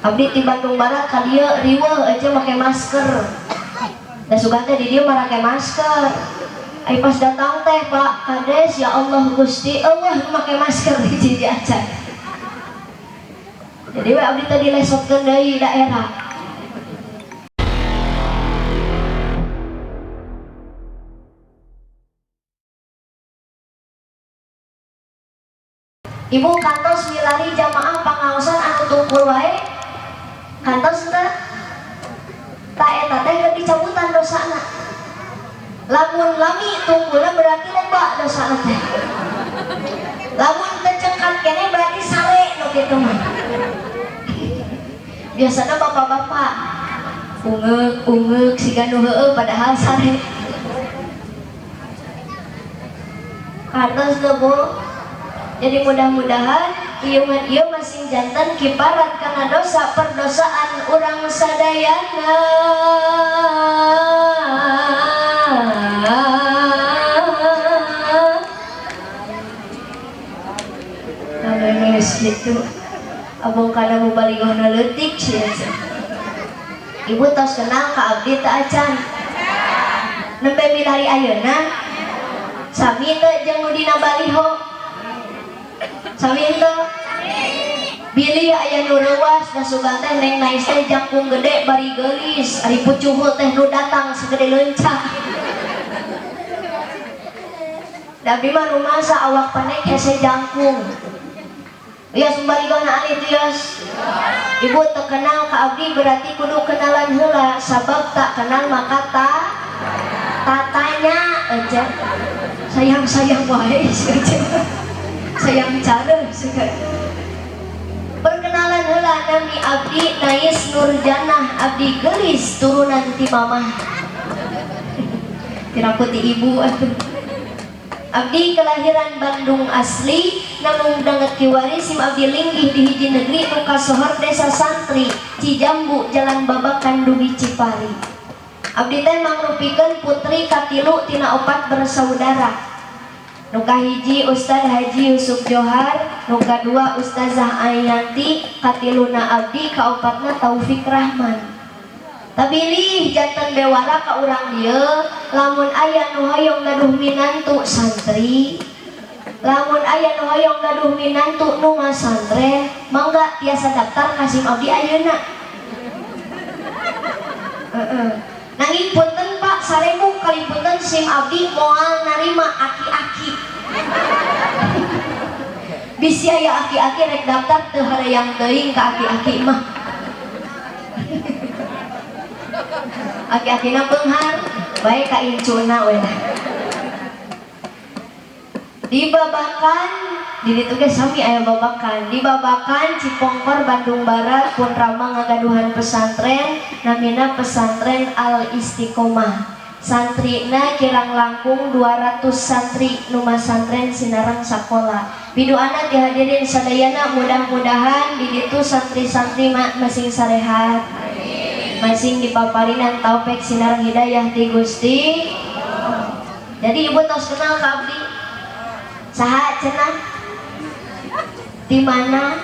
Abdi di Bandung Barat ka dieu riweuh aja make masker. Da sugan teh di dieu marake masker. Ai pas datang teh Pak Kades, ya Allah Gusti, eueuh make masker hiji acan. Jadi we abdi teh dilesotkeun deui daerah. Ibu kantos milari jamaah pangaosan anu tungkul wae. Kantos teh ta eta teh keur dicabutan dosana. Lamun lami tungkulna berarti loba dosana teh. Lamun teu cengkat keneh berarti sare nu kitu mah. Biasana bapak-bapak ungeuk-ungeuk siga nu heueuh padahal sare. Kantos teu Bu? Jadi mudah-mudahan iungan ieu masing jantan kiparat karena dosa perdosaan urang sadayana. Geus kitu. Abong kana mubalighna leutik sia. Ibu tos kenal ka abdi teu acan? Nembe milari ayeuna sami teu jeung nu dina baliho? Sami teu? Bilih aya nu reuwas da sugan teh Neng Nais teh jangkung gede bari geulis, ari pucuhul teh nu datang segede leunca. Da abdi mah rumasa awak panek hese jangkung. Iya sumbaligona alih tios. Ibu terkenal ka abdi berarti kudu kenalan heula, sabab tak kenal maka tak tatanya aja. Sayang-sayang wae aja. Sayang cara sih. Perkenalan heula nami abdi Nais Nurjanah, abdi geulis turunan ti mamah. Tiraku ti ibu atuh. Abdi kelahiran Bandung asli, namun danget kiwari sim abdi linggih di hiji negeri nu kasohor desa santri Cijambu Jalan Babakan Dugi Cipari. Abdi teh mangrupikeun putri katilu tina opat bersaudara. Nu kahiji Ustad Haji Yusuf Johar, nu kadua Ustazah Ayanti, katiluna abdi, kaopatna Taufik Rahman. Tabilih jantan bewara ka urang dieu, lamun aya nu hoyong gaduh minantu santri, lamun aya nu hoyong gaduh minantu nu ngasantren, mangga tiasa daftar ka sim abdi ayeuna. Heeh. Nanging punten Pak, 1000 kali punten sim abdi moal narima aki-aki. Bisi aya aki-aki rek daftar teu harayang teuing ka aki-aki mah. Aki-akina beunghar, bae ka incuna we. Di Babakan, di ditu ge sami aya Babakan. Di Babakan Cipongkor Bandung Barat pun rama ngagaduhan pesantren namina Pesantren Al Istiqomah. Santrina kirang langkung 200 santri nu masantren sinareng sakola. Piduana dihadirin sadayana, mudah-mudahan di ditu santri-santri masing sarehat. Masing dipaparinan taufik sinareng hidayah ti Gusti. Jadi ibu tos kenal ka abdi? Saha cenah? Di mana?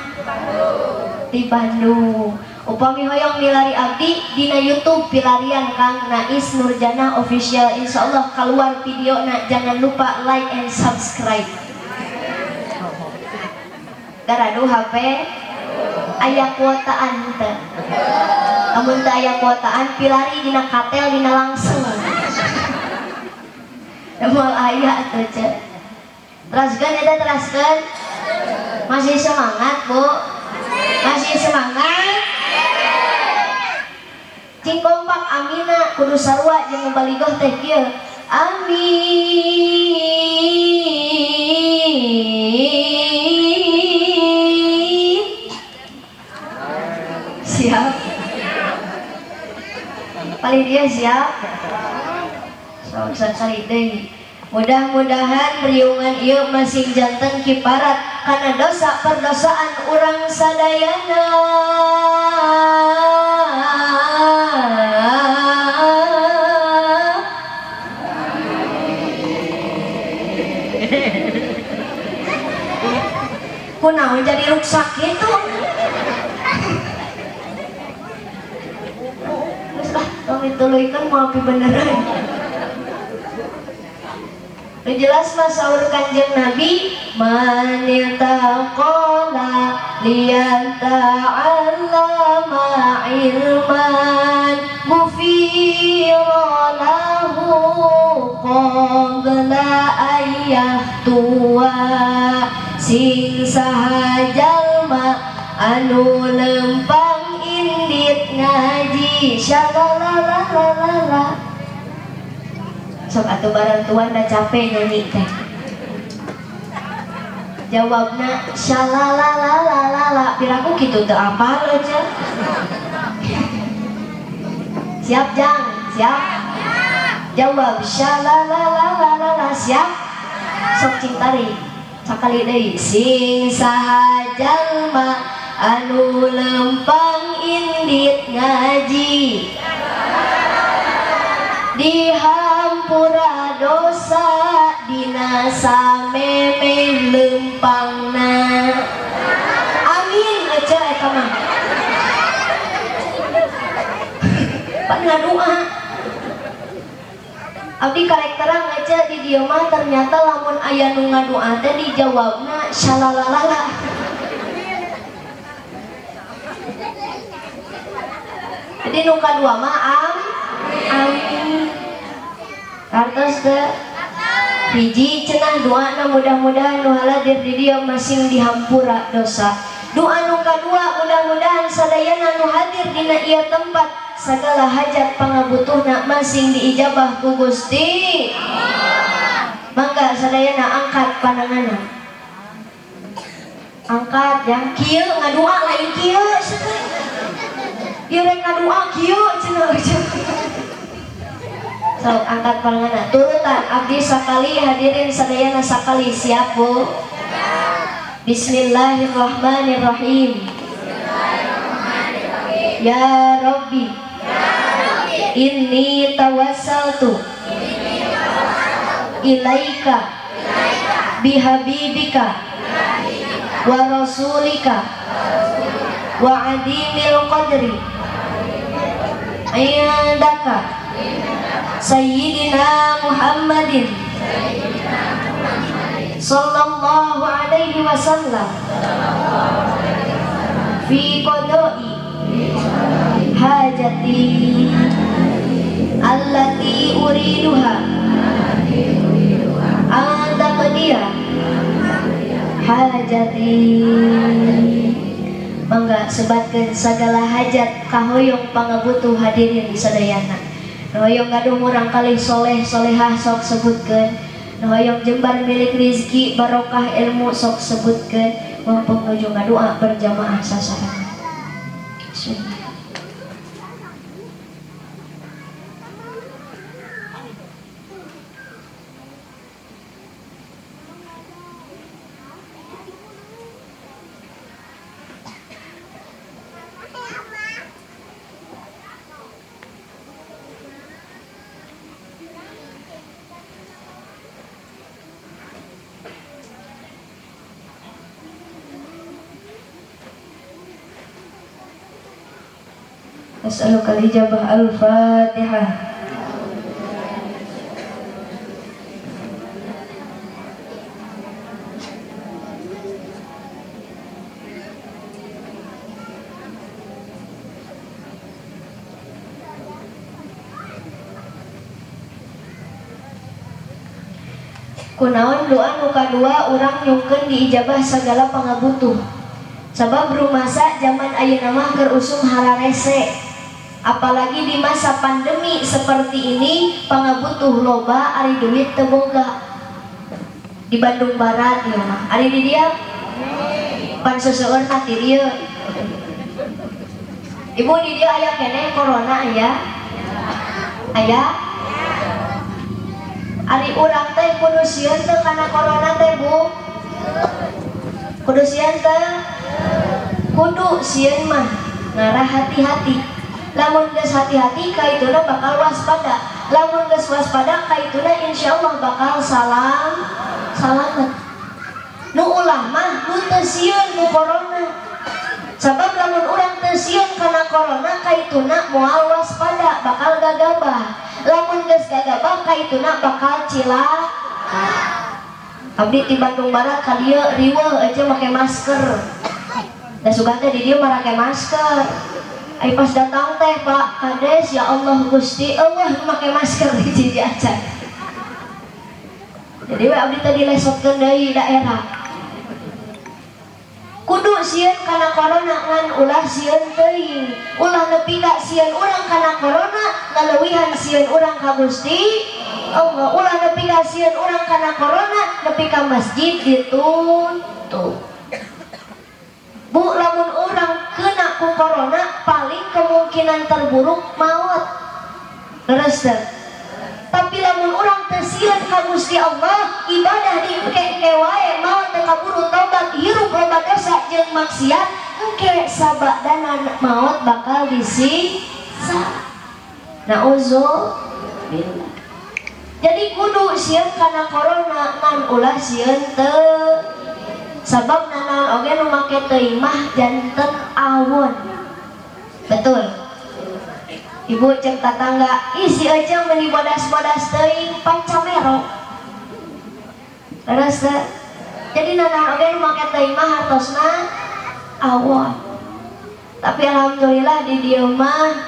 Di Bandung. Upami hoyong milari abdi dina YouTube pilarian Kang Nais Nurjanah Official, insyaallah keluar video na, jangan lupa like and subscribe. Garadu HP aya kuotaan teu? Lamun teu aya kuotaan pilari dina katel dina langsung. Moal aya atuh ce. Teraskeun eta teraskeun. Masih semangat, Bu? Masih semangat? Cing kompak amina kudu sarua jeung mubalighah teh kieu. Amin. Siap. Paling dia siap. Sok sakali deui. Mudah-mudahan riungan ieu masing janten kiparat kana dosa perdosaan urang sadayana. Kunaon jadi ruksak gitu? Lamun dituluykeun moal pibeneran. Nu jelas mah saur Kanjeng Nabi, man yataqala liyata'allama ilman ghufira lahu qabla ayyahtuwa. Sing saha jalma anu lempang indit ngaji, syalalalalala. Sok atuh barantuan da capek nyanyi teh. Jawabna syalalalalala. Piraku kitu teu apal aja. Siap jang, siap. Jawab syalalalalala, siap. Sok cing tarik. Sakali deui, sing saha jalma anu lempang indit ngaji, dihampura dosa dina samemeh lempangna. Amin aja eta mah. Pan ngadua. Abdi karek terang aja di dieu mah ternyata lamun aya nu ngadua teh dijawabna syalalalala. Jadi nu kadua mah amin. Kartos teh hiji cenah doana mudah-mudahan nu haladir di dieu masing dihampura dosa. Doa nu kadua mudah-mudahan sadayana nu hadir dina ieu tempat segala hajat pangabutuhna masing diijabah ku Gusti. Mangga sadayana angkat pananganna. Angkat yang kieu ngadua lain kieu cenah. Ieu rek ngadua kieu cenah. Sok angkat pananganna. Turutan abdi sakali hadirin sadayana sakali, siap Bu? Bismillahirrahmanirrahim. Ya Rabbi, inni tawassaltu ilaika bihabibika wa rasulika wa adimil qadri indaka sayyidina Muhammadin sallallahu alaihi wasallam fi qada'i hajati allati uriduha anta qadiya hajati. Mangga sebatkeun sagala hajat kahoyong pangabutuh hadirin sadayana. Nu hoyong gaduh murang kalih soleh solehah sok sebutkeun. Nu hoyong jembar milik rizki barokah ilmu sok sebutkeun. Mumpung nuju ngadoa berjamaah sasarengan. Bismillah. As'aluka al-ijabah. Al-Fatihah. Kunaon doa nu kadua urang nyungkeun diijabah sagala pangabutuh. Sabab rumasa zaman ayeuna mah keur usum hararese. Apalagi di masa pandemi seperti ini pangabutuh loba ari duit teu boga. Di Bandung Barat ieu mah. Ari di dieu pan seseueurna ti dieu. Ibu di dieu aya keneh corona aya? Aya? Ari urang teh kudu sieun teu kana corona teh Bu? Kudu sieun teu? Kudu sieun mah ngarah hati-hati. Lamun geus hati-hati kaituna bakal waspada. Lamun geus waspada kaituna insyaallah bakal salamet. Nu ulah mah nu teu sieun ku corona. Sabab lamun urang teu sieun kana corona kaituna moal waspada, bakal gagabah. Lamun geus gagabah, kaituna bakal cilaka. Abdi di Bandung Barat ka dieu riweuh aja make masker. Da sugan teh di dieu marake masker. Ai pas datang teh, Pak Kades, ya Allah Gusti, Allah make masker hiji acan. Jadi we abdi tadi lesotkeun deui daerah. Kudu sieun kana corona, ngan ulah sieun teuing. Ulah nepi ka sieun urang kana corona ngaleuwihan sieun urang ka Gusti Allah. Ulah nepi ka sieun urang kana corona nepi ka masjid ditutup. Bu, lamun urang kena ku corona, paling kemungkinan terburuk maut. Leres teu? Tapi lamun urang teu sieun ka Gusti Allah, ibadah di engke-engke wae, maot teu kaburu tobat, hirup loba dosa jeung maksiat, engke sabadana maot bakal disiksa. Nauzubillah. Jadi kudu sieun kana corona, ngan ulah sieun teu. Sabab nanaon oge nu make teuing mah janten awon. Betul. Ibu, cek tatangga, "Ih, si Ece meuni bodas-bodas teuing, pan camero." Leres teu? Jadi nanaon oge nu make teuing mah hartosna awon. Tapi alhamdulillah di dieu mah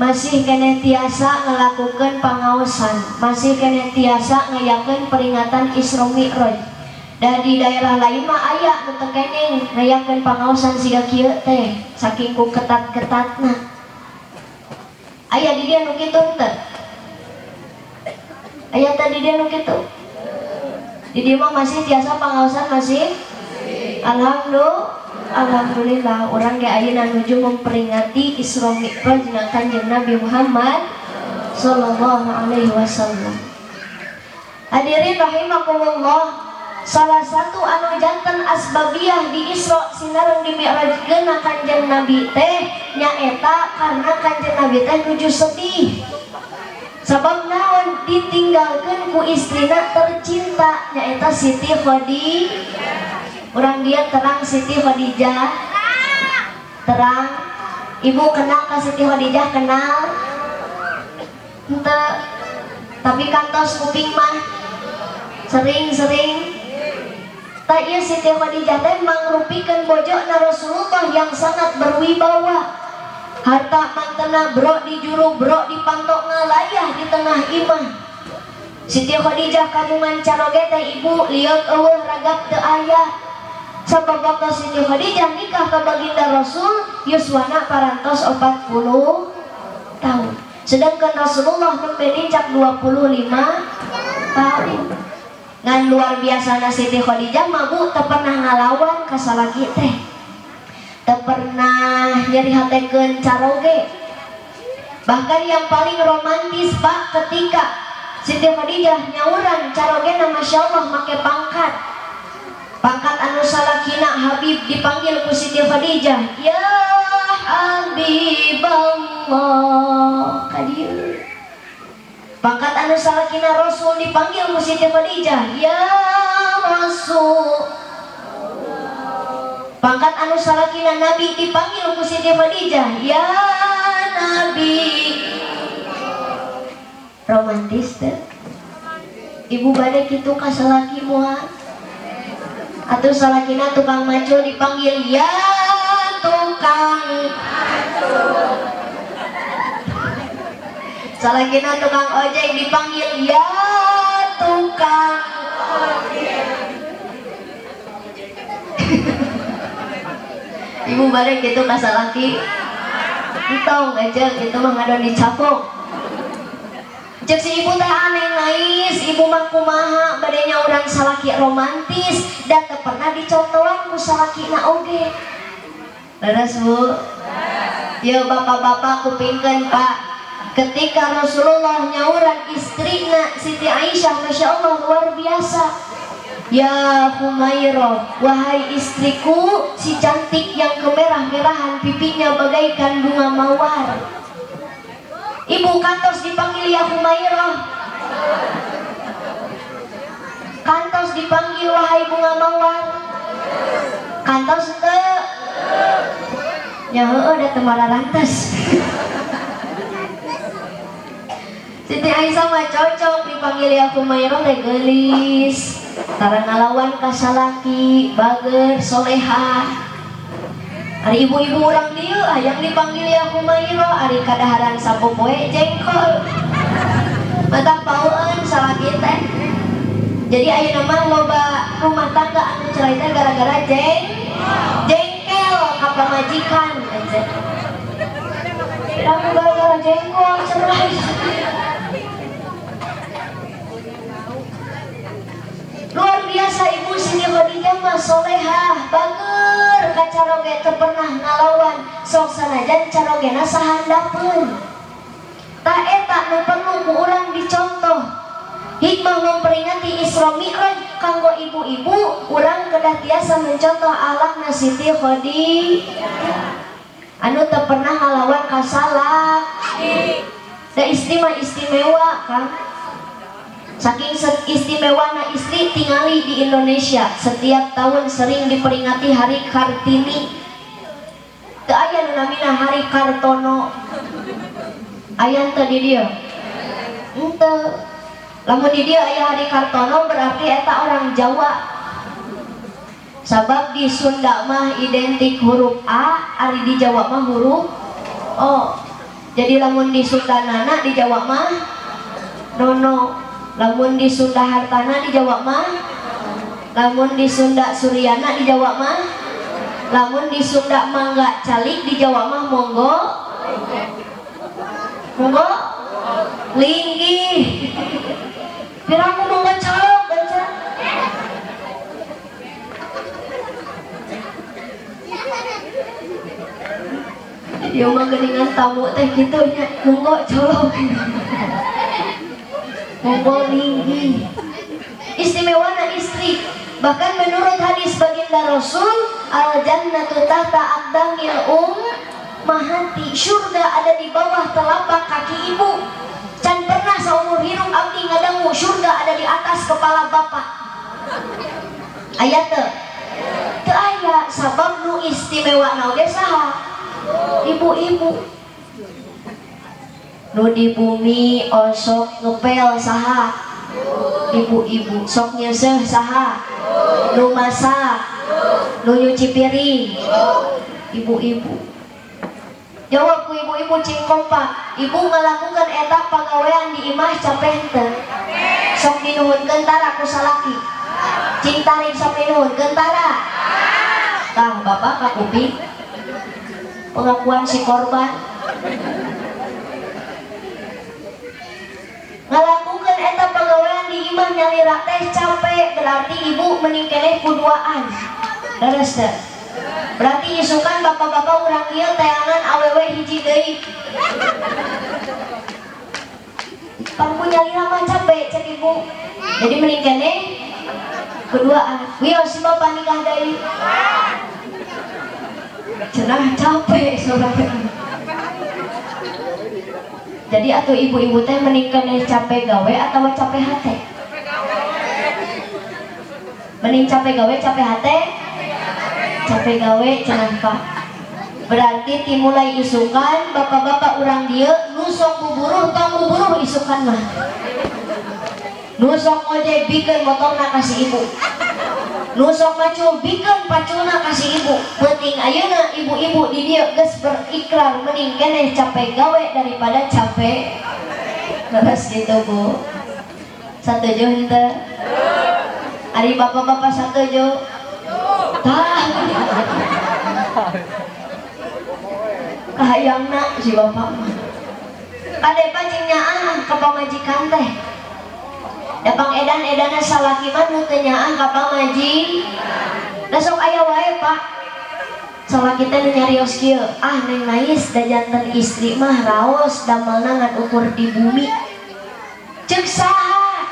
masih keneh tiasa ngelakukan pangaosan, masih keneh tiasa ngayakeun peringatan Isra Mi'raj. Dan di daerah lain mah aya nu teu kenging ngayakeun pangaosan siga kieu teh, saking ku ketat-ketatna. Aya di dieu nu kitu teu? Aya teh di dieu nu kitu? Di dieu mah masih tiasa pangaosan masih? Alhamdulillah. Alhamdulillah urang ge ayeuna nuju memperingati Isra Mi'raj na Kanjeng Nabi Muhammad sallallahu alaihi wasallam. Hadirin rahimakumullah, salah satu anu janten asbabiyah di Isra sinareng di Mi'rajkeun Kanjeng Nabi teh nyaeta karena Kanjeng Nabi teh nuju sedih. Sabab naon? Ditinggalkeun ku istrina tercinta, nyaeta Siti Khadijah. Urang dieu terang Siti Khadijah? Terang. Ibu kenal ka Siti Khadijah? Kenal? Henteu. Tapi kantos kuping mah sering-sering. Tak, ieu Siti Khadijah teh mangrupikeun bojona Rasulullah yang sangat berwibawa. Harta mantena bro di juru, bro di pantok, ngalayah di tengah imah. Siti Khadijah kagungan caroge teh, Ibu, lieur euweuh, ragap teu aya. Sabab waktu Siti Khadijah nikah ke baginda Rasul, yuswana parantos 40 tahun. Sedangkan Rasulullah nembe nincak 25 tahun. Ngan luar biasa na Siti Khadijah mah, Bu, teu pernah ngalawan ka salaki teh. Teu pernah nyeri hatekeun caroge. Bahkan yang paling romantis, Pak, ketika Siti Khadijah nyauran carogena, Masya Allah, make pangkat. Pangkat anu salakina Habib dipanggil ku Siti Khadijah, "Ya Habiballah, kadieu." Pangkat anu salakina Rasul dipanggil ku Siti Khadijah, "Ya Rasul." Pangkat anu salakina Nabi dipanggil ku Siti Khadijah, "Ya Nabi." Romantis teh? Ibu bade kitu ka salaki moal? Atau salakina tukang macul dipanggil, "Ya tukang macul." Salakina tukang ojek dipanggil, "Ya tukang ojek." Ibu balik gitu ka salaki? Entong aja gitu mah, ngadon dicapok. Cek si ibu teh aneh ngais, ibu mah kumaha bade nyauran salaki romantis dan teu pernah dicontohan ku salakina oge. Leres, Bu? Yo, bapak-bapak, kupingkeun, Pak. Ketika Rasulullah nyauran istrina Siti Aisyah, Masya Allah, luar biasa. "Ya Humairah, wahai istriku, si cantik yang kemerah-merahan pipinya bagaikan bunga mawar." Ibu kantos dipanggil ya Humairah? Kantos dipanggil wahai bunga mawar? Kantos teu? Ya heueuh, da teu mararantes. Siti Aisyah mah cocok dipanggil ya Humairah teh, geulis, tara ngalawan ka salaki, bager, soleha. Ari ibu-ibu urang dieu hayang dipanggil ya Humairah, ari kadaharan sapopoe jengkol. Matak paueun salaki teh. Jadi ayeuna mah loba rumah tangga anu cerai teh gara-gara jengkel ka pamajikan aja. Kamu gara-gara jengkol cerai. Luar biasa Ibu Siti Khadijah mah solehah, bager, ka caroge teu pernah ngalawan, sok sanajan carogena sahandapeun. Tah eta nu perlu ku urang dicontoh. Hikmah memperingati Isra Mi'raj kanggo ibu-ibu, urang kedah tiasa mencontoh akhlakna Siti Khadijah anu teu pernah ngalawan ka salaki. Da istri mah istimewa, Kang. Saking istimewana istri, tingali di Indonesia setiap tahun sering diperingati Hari Kartini. Teu aya nu namina Hari Kartono. Aya teu di dieu? Henteu. Lamun di dieu aya Hari Kartono berarti eta orang Jawa. Sabab di Sunda mah identik huruf A, ari di Jawa mah huruf O. Jadi lamun di Sunda nana, di Jawa mah nono. Lamun di Sunda hartana, di Jawa mah. Lamun di Sunda Suryana, di Jawa mah. Lamun di Sunda mangga calik, di Jawa mah monggo. Monggo linggih. Piraku monggo colok baca. Jadi mah geuningan tamu teh kitu nya, monggo colok. Monggo linggih. Istimewana istri. Bahkan menurut hadis baginda Rasul, al jannatu tahta aqdamil ummahati. Surga ada di bawah telapak kaki ibu. Can pernah seumur hidup abdi ngadangu surga ada di atas kepala bapak. Aya teu? Teu aya, sabab nu istimewa oge saha? Ibu-ibu. Nu di bumi osok ngepel saha? Ibu-ibu. Sok nyeuseuh saha? Nu masak, nu nyuci piring, ibu-ibu. Jawab ku ibu-ibu cing kompak. Ibu ngalakukan eta pagawean di imah capek henteu? Sok dinuhunkeun tara ku salaki? Cing tarik, sok dinuhunkeun tara? Tah, bapak kakuping pengakuan si korban. Ngalakukan eta pagawean di imah nyalira teh capek, berarti ibu mending keneh kuduaan. Leres teu? Berarti isukan bapak-bapak urang ieu teangan awewe hiji deui. Pangku nyalira mah capek cek ibu. Jadi mending keneh keduaan. Wios si bapak nikah deui. Cenah capek sorangan. Jadi atuh ibu-ibu teh mending keneh capek gawe atau capek hate? Mending capek gawe capek hate? Capek gawe cenah Pak. Berarti timulai isukan bapak-bapak urang dieu nu sok buburuh tong buburuh isukan mah. Nu sok ojek bikeun motorna ka si ibu. Nu sok macul bikeun paculna ka si ibu. Penting ayeuna ibu-ibu di dieu geus berikrar mending keneh capek gawe daripada capek leres gitu, Bu. Satuju henteu? Ari bapak-bapak satuju? Tah. Kahayangna si bapak mah. Kade cing nyaah ka pamajikan teh. Da pang edan-edana salaki mah nu teu nyaah ka pamajikan. Da sok aya wae, Pak. Salaki teh nu nyarios kieu, ah Neng Nais da janten istri mah raos damelna ngan ukur di bumi. Ceuk saha?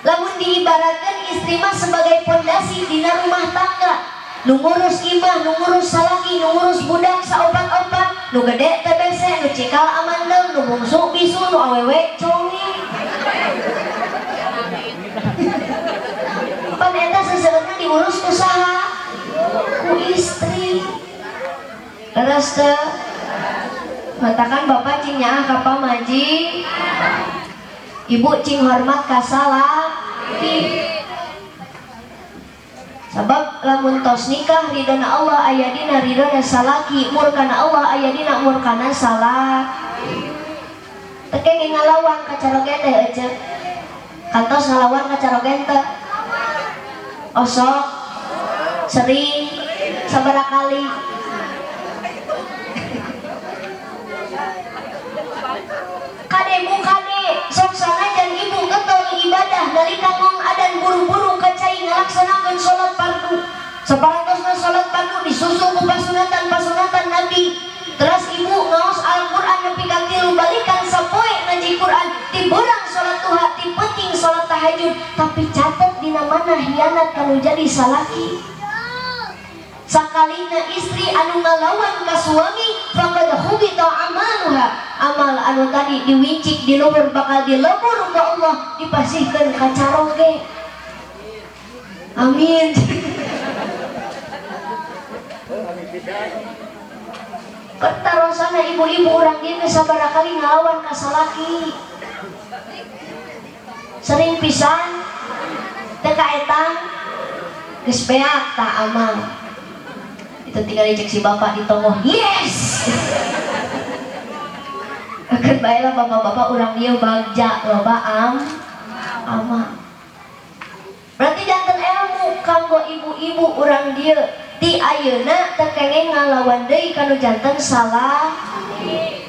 Lamun diibaratkan istri mah sebagai pondasi dina rumah tangga. Nu ngurus imah, nu ngurus salaki, nu ngurus budak saopat-opat, nu gede TBC, nu cikal amandel, nu bungsu bisu, nu awewe congi. Pan eta seseueurna diurus ku saha? Ku istri. Leres teu? Matakan bapak cing nyaah ka pamajikan. Ibu cing hormat ka salaki. Sabab lamun tos nikah, ridona Allah aya dina ridona salaki, murkana Allah aya dina murkana salaki. Teu kenging ngalawan ka caroge teh. Ece kantos ngalawan ka caroge teh? Osok sering? Sabaraha kali? Kade bu, kade, sok sanajan ibu getol ibadah, nalika ngong adan buru-buru ka cai ngalaksanakeun salat fardu. Saparantosna salat fardu disusul ku pasunatan-pasunatan Nabi. Terus ibu ngaos Al-Qur'an nepi ka 3 balikan sapoe ngaji Quran, ti beurang salat duha, ti peuting salat tahajud, tapi catet dina mana hianat kanu jadi salaki. Sakalina istri anu ngalawan ka suami, faqad hubita amaluha, amal anu tadi diwincik di luhur bakal dilebur ku Allah, dipasihkeun ka caroge. Amin. Pertarosana ibu-ibu urang dieu geus sabaraha kali ngalawan ka salaki? Sering pisan. Teu kaetang, geus beak tah amal itu, tinggal dicek si bapak di tonggoh. Yes, akan baiklah. Bapak-bapak urang dieu bagja, loba amal. Berarti janten ilmu kanggo ibu-ibu urang dieu, ti ayeuna teu kenging ngalawan deui kanu janten salah.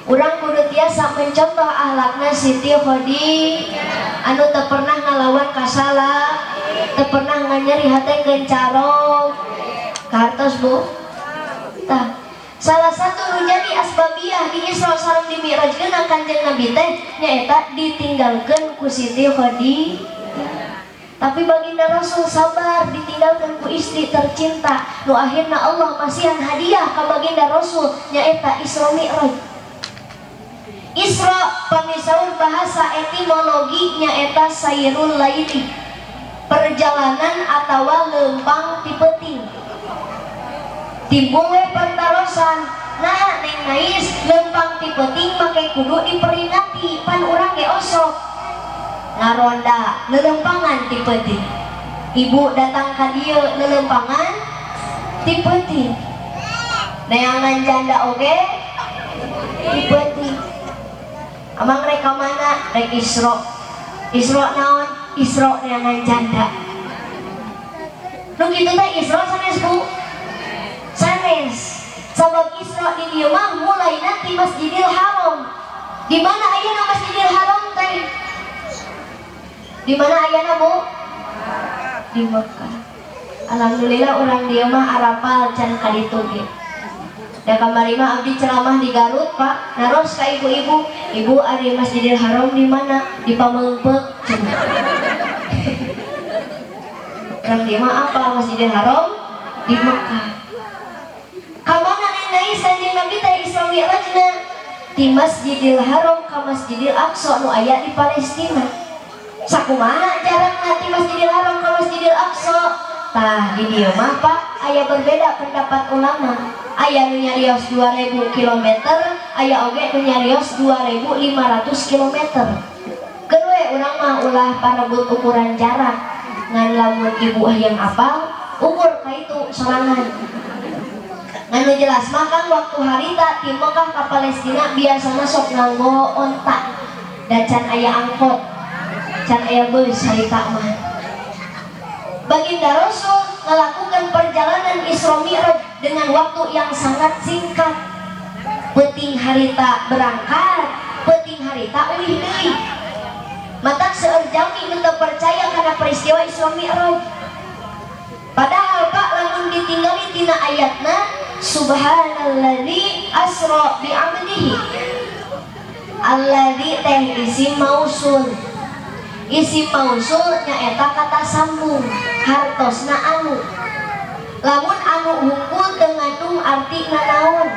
Urang kudu tiasa mencontoh ahlakna Siti Khadijah anu teu pernah ngalawan ka salah, teu pernah nganyeri hatekeun carog. Kartos, Bu? Tah, salah satu nu jadi asbabiah di Isra sareng di Mi'rajkeun Kanjeng Nabi teh nyaeta ditinggalkeun ku Siti Khadijah. Tapi baginda Rasul sabar ditinggalkan ku istri tercinta, nu akhirna Allah masihan hadiah ka baginda Rasul, nyaeta Isra Mi'raj. Isra pamisaur bahasa etimologi nyaeta sairul laili, perjalanan atawa lempang ti peuting. Timbul we pertarosan, nah, Neng Nais, lempang ti peuting make kudu diperingati? Pan urang ge osok ngaronda lelempangan ti peuting. Ibu datang ka dieu lelempangan ti peuting, neangan janda oge ti peuting. Amang rek ka mana? Rek Isra. Isra naon? Isra neangan janda. Nu kitu teh Isra sanes, Bu? Sanes. Sabab Isra di dieu mah mulai ti Masjidil Haram. Di mana ayeuna Masjidil Haram teh? Di mana ayeuna, Bu? Di Mekah. Alhamdulillah urang dieu mah arapal can ka ditu ge. Da kamari mah abdi ceramah di Garut, Pak. Naros ka ibu-ibu, "Ibu, ari Masjidil Haram di mana?" "Di Pameungpeuk." Urang dieu mah apa Masjidil Haram di Mekah. Ka mana, Neng Nais, Kanjeng Nabi teh Isra Mi'rajna? Di Masjidil Haram ka Masjidil Aqsa nu aya di Palestina. Sakumaha jarakna ti Masjidil Haram ka Masjidil Aqsa? Tah, di dieu mah, Pak, aya berbeda pendapat ulama. Aya nu nyarios 2000 km, aya oge nu nyarios 2500 km. Keun we urang mah ulah parebut ukuran jarak. Ngan lamun ibu hayang apal, ukur ka itu sorangan. Ngan nu jelas mah kan waktu harita ti Mekah ka Palestina biasana sok nganggo onta. Dan can aya angkot, can aya beus harita mah. Baginda Rasul melakukan perjalanan Isra Mi'raj dengan waktu yang sangat singkat. Peuting harita berangkat, peuting harita uih deui. Matak seueur jalmi nu teu percaya kana peristiwa Isra Mi'raj. Padahal, Pak, lamun ditinggali tina ayatna subhanalladzi asra bi 'abdihi. Alladzi teh isim mausul. Isim mausul nyaeta kata sambung, hartosna anu. Lamun anu hungkul teu ngandung arti nanaon,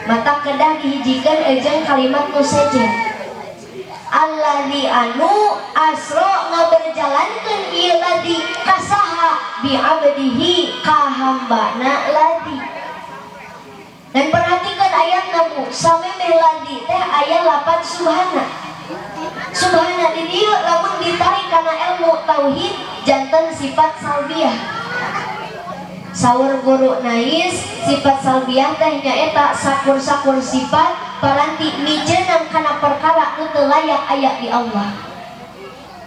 maka kedah dihijikeun jeung kalimat nu sejen. Alladzi anu asra ngaberjalankeun ieu ladzi kasaha? Bi abdihi, ka hambana ladzi. Dan perhatikan ayat, Bu, samemeh ladzi teh aya lapan subhana. Subhana, di dieu lamun ditarik kana ilmu tauhid janten sifat salbiah. Saur guru Nais, sifat salbiah teh nyaeta sakur-sakur sifat paranti miceunang kana perkara nu teu layak aya di Allah.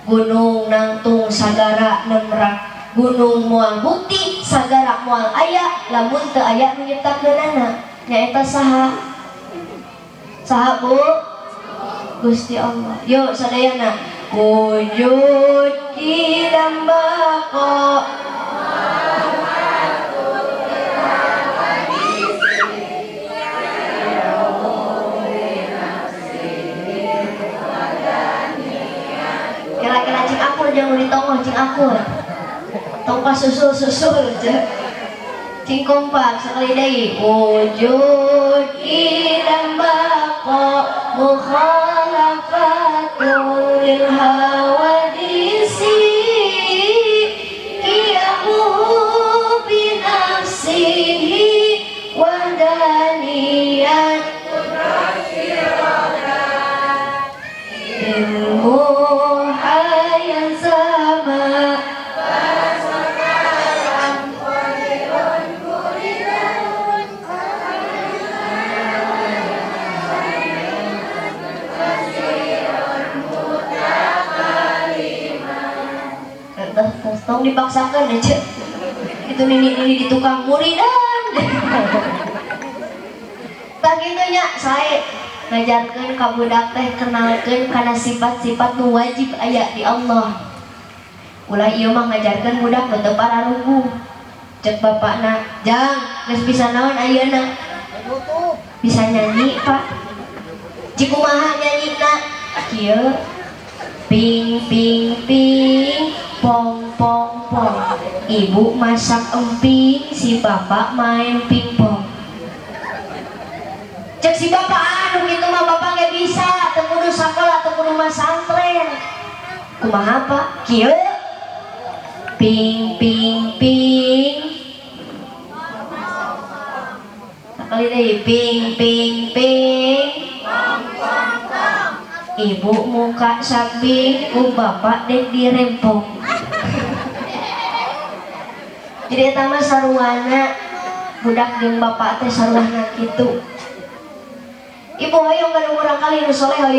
Gunung nangtung, sagara nemrak. Gunung moal bukti, sagara moal aya lamun teu aya nu nyiptakeunana. Nyaeta saha? Saha, Bu? Gusti Allah. Yuk sadayana. Wujud qidam baqa. Kira-kira cing akur, jangan ditongoh, cing akur. Tong susul-susul, cing kompak sekali deui. Wujud qidam baqa mukhalafatul lil hawadisi qiyamuhu binafsihi wahdaniyat ilmu hayat sama. Tong dipaksakan aja itu, nini nini di tukang muridan. Tah kitu nya, saya ngajarkeun ka budak teh, kenalkeun kana sifat-sifat nu wajib aya di Allah. Ulah ieu mah ngajarkeun budak nu teu pararuguh. Cek bapakna, "Jang, geus bisa naon ayeuna?" "Bisa nyanyi, Pak." "Cik kumaha nyanyina?" "Kieu, ping ping ping pong pong pong, ibu masak emping, si bapak main pingpong." Cek si bapak, "Anu gitu mah bapak nggak bisa, teu kudu sakola, teu kudu masantren." "Kumaha, Pak?" "Kieu, ping ping ping." Sekali deui, ping ping ping, ibu muka samping, ku bapak dek dirempong. Jadi eta mah saruana budak jeung bapak teh, saruana kitu. Ibu hoyong kan murangkalih nu soleh, hoyong.